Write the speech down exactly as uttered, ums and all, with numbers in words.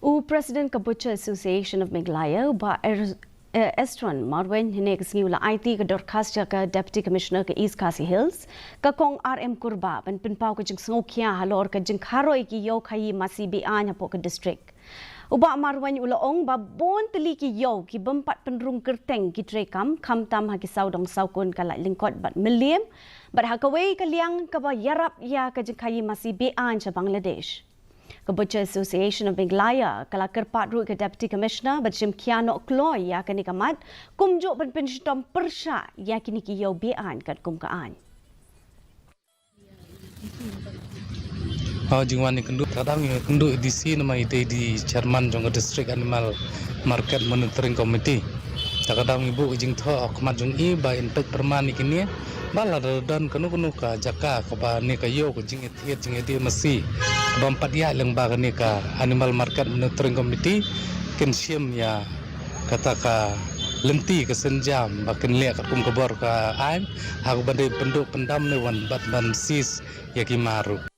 U President ka Butcher Association of Meghalaya, u Bah Er-, eh, Estron Marwein, hynne ka sngi u la aiti ka dorkhas sha ka Deputy Commissioner ka East Khasi Hills, ka Kong R M Kurbah, ban pynpaw ka jingsngewkhia halor ka jingkharoi ki ïew khaïi masi be-aiñ hapoh ka district. U Bah Marwein u la ong ba bun tylli ki ïew ki bym pat pynrung kyrteng ki treikam, khamtam ha ki sawdong sawkun ka Laitlyngkot bad Mylliem, bad ha kawei ka liang kaba ïarap ïa ka jingkhaïi masi be-aiñ sha Bangladesh. Ka Butcher Association of Meghalaya ka la kyrpad ruh ka Deputy Commissioner ban shim khia noh kloi ïa kane ka mat, kumjuh ban pynshitom pyrshah ïa kine ki ïew be-aiñ katkum ka aiñ. Ha jingwan ïakynduh, ta ka daw ngi ïakynduh ïa D C namar ita i dei i chairman jong ka District Animal Market Monitoring Committee. Ta ka daw ngi buh ka jingthoh ha khmat jong i ba in peit pyrman ïa kine, ba lada don kano kano ka jaka kaba ne ka ïew ka jingïatied jingïadie masi ka bym pat ïaid lyngba kane ka Animal Market Monitoring Committee, kin shim ïa kata ka lynti ka sienjam ba kin leh katkum ka bor ka aiñ ha kaba dei pynduh pyndam ne wan bad ban seize ïa ki mar ruh.